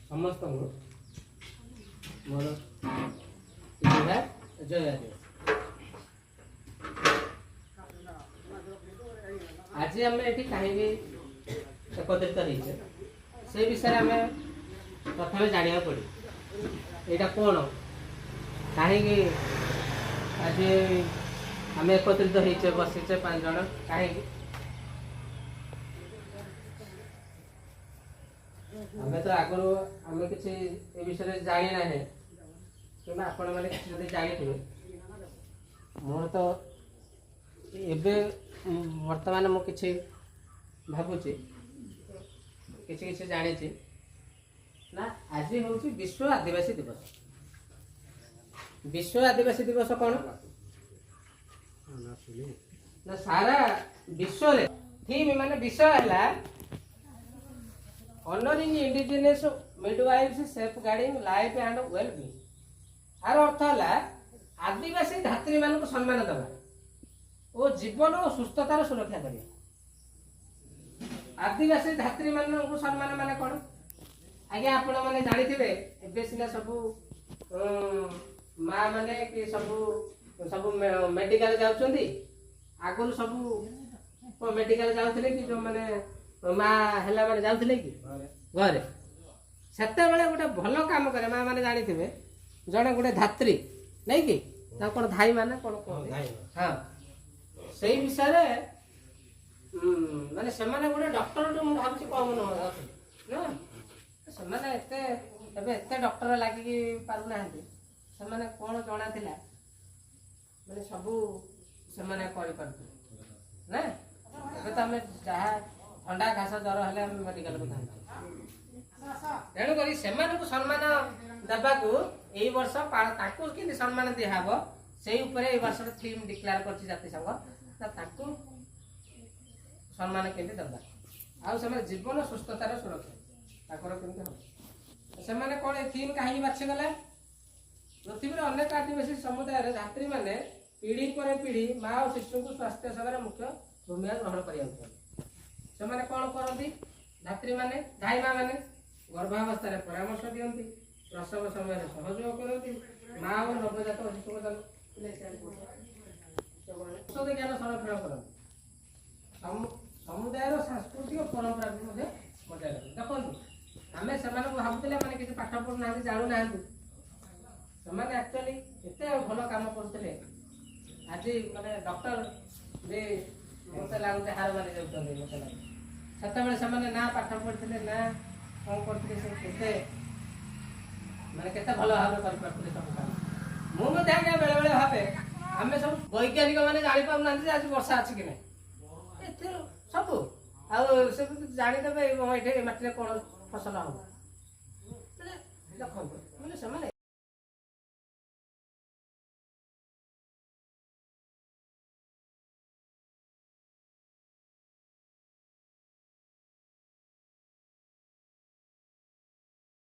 ସମସ୍ତଙ୍କୁ ମୋର ଜୁହାର, ଜୟ ଆଦିବାସୀ। ଆଜି ଆମେ ଏଠି କାହିଁକି ଏକତ୍ରିତ ହେଇଛେ, ସେ ବିଷୟରେ ଆମେ ପ୍ରଥମେ ଜାଣିବାକୁ ପଡ଼ିବ। ଏଇଟା କ'ଣ, କାହିଁକି ଆଜି ଆମେ ଏକତ୍ରିତ ହେଇଛେ, ବସିଛେ 5 ଜଣ, କାହିଁକି? ଆମେ ତ ଆଗରୁ ଆମେ କିଛି ଏ ବିଷୟରେ ଜାଣି ନାହିଁ, କିମ୍ବା ଆପଣମାନେ କିଛି ଯଦି ଜାଣିଥିବେ। ମୋର ତ ଏବେ ବର୍ତ୍ତମାନ ମୁଁ କିଛି ଭାବୁଛି, କିଛି କିଛି ଜାଣିଛି ନା। ଆଜି ହେଉଛି ବିଶ୍ୱ ଆଦିବାସୀ ଦିବସ। ବିଶ୍ୱ ଆଦିବାସୀ ଦିବସ କ'ଣ ନା, ସାରା ବିଶ୍ୱରେ ଥିମ୍ ମାନେ ବିଷୟ ହେଲା honouring indigenous midwives, safeguarding life and well being। ଆର ଅର୍ଥ ହେଲା ଆଦିବାସୀ ଧାତ୍ରୀମାନଙ୍କୁ ସମ୍ମାନ ଦେବା ଓ ଜୀବନ ଓ ସୁସ୍ଥତାର ସୁରକ୍ଷା କରିବା। ଆଦିବାସୀ ଧାତ୍ରୀମାନଙ୍କୁ ସମ୍ମାନ ମାନେ କ'ଣ ଆଜ୍ଞା? ଆପଣମାନେ ଜାଣିଥିବେ, ଏବେ ସିନା ସବୁ ମା ମାନେ କି ସବୁ ସବୁ ମେଡିକାଲ ଯାଉଛନ୍ତି। ଆଗରୁ ସବୁ ମେଡିକାଲ ଯାଉଥିଲେ କି? ଯୋଉମାନେ ମା ହେଲା ମାନେ ଯାଉଥିଲେ କି ଘରେ? ସେତେବେଳେ ଗୋଟେ ଭଲ କାମ କରେ ମା ମାନେ, ଜାଣିଥିବେ, ଜଣେ ଗୋଟେ ଧାତ୍ରୀ ନାଇଁ କି, ତାକୁ କ'ଣ ଧାଇ ମାନେ କ'ଣ କୁହନ୍ତି? ହଁ, ସେଇ ବିଷୟରେ ମାନେ ସେମାନେ ଗୋଟେ ଡକ୍ଟରଠୁ ମୁଁ ଭାବୁଛି କମ ନୁହଁ ନା। ସେମାନେ ଏତେ ଏବେ ଏତେ ଡକ୍ଟର ଲାଗିକି ପାରୁନାହାନ୍ତି, ସେମାନେ କ'ଣ ଜଣା ଥିଲା, ମାନେ ସବୁ ସେମାନେ କରିପାରୁଥିଲେ ନା। ଏବେ ତ ଆମେ ଯାହା ଥଣ୍ଡା କାଶ ଜ୍ୱର ହେଲେ ଆମେ ମେଡିକାଲକୁ ଧାଉଁଛୁ। ତେଣୁକରି ସେମାନଙ୍କୁ ସମ୍ମାନ ଦେବାକୁ ଏଇ ବର୍ଷ, ତାଙ୍କୁ କେମିତି ସମ୍ମାନ ଦିଆହବ ସେଇ ଉପରେ ଏଇ ବର୍ଷର ଥିମ୍ ଡିକ୍ଲେୟାର କରିଛି ଜାତିସଂଘ ନା, ତାଙ୍କୁ ସମ୍ମାନ କେମିତି ଦେବା ଆଉ ସେମାନେ ଜୀବନ ସୁସ୍ଥତାର ସୁରକ୍ଷା ତାଙ୍କର କେମିତି ହବ। ସେମାନେ କ'ଣ ଏ ଥିମ୍ କାହିଁକି ବାଛିଗଲେ? ପୃଥିବୀର ଅନେକ ଆଦିବାସୀ ସମୁଦାୟରେ ଧାତ୍ରୀମାନେ ପିଢ଼ି ପରେ ପିଢ଼ି ମା ଓ ଶିଶୁଙ୍କୁ ସ୍ୱାସ୍ଥ୍ୟ ସେବାରେ ମୁଖ୍ୟ ଭୂମିକା ଗ୍ରହଣ କରିବାକୁ ପଡ଼େ। ସେମାନେ କ'ଣ କରନ୍ତି? ଧାତ୍ରୀମାନେ, ଧାଇମା ମାନେ ଗର୍ଭାବସ୍ଥାରେ ପରାମର୍ଶ ଦିଅନ୍ତି, ପ୍ରସବ ସମୟରେ ସହଯୋଗ କରନ୍ତି, ମା ଓ ନବଜାତ ଶିଶୁଙ୍କ ଔଷଧ ଜ୍ଞାନ ସଂରକ୍ଷଣ କରନ୍ତି, ସମୁଦାୟର ସାଂସ୍କୃତିକ ପରମ୍ପରାକୁ ମଧ୍ୟ ବଜାୟ ରଖନ୍ତି। ଦେଖନ୍ତୁ, ଆମେ ସେମାନଙ୍କୁ ଭାବୁଥିଲେ ମାନେ କିଛି ପାଠ ପଢୁନାହାନ୍ତି, ଜାଣୁନାହାନ୍ତି। ସେମାନେ ଆକ୍ଚୁଆଲି ଏତେ ଭଲ କାମ କରୁଥିଲେ, ଆଜି ମାନେ ଡକ୍ଟର ବି ମତେ ଲାଗୁଛି ହାର ମାନି ଯାଉଛନ୍ତି ମତେ ଲାଗୁଛି। ସେତେବେଳେ ସେମାନେ ନା ପାଠ ପଢିଥିଲେ ନା କ'ଣ କରୁଥିଲେ, ସେ କେତେ ମାନେ କେତେ ଭଲ ଭାବରେ କରିପାରୁଥିଲେ ସବୁ କାମ। ମୁଁ ମଧ୍ୟ ଆଜ୍ଞା ବେଳେବେଳେ ଭାବେ, ଆମେ ସବୁ ବୈଜ୍ଞାନିକ ମାନେ ଜାଣିପାରୁନାହାନ୍ତି ଯେ ଆଜି ବର୍ଷା ଅଛି କି ନାହିଁ, ଏଥିରୁ ସବୁ ଆଉ ସେ ଜାଣିଦେବେ ଏଠି ଏ ମାଟିରେ କ'ଣ ଫସଲ ହବ। ଦେଖନ୍ତୁ, ମାନେ ସେମାନେ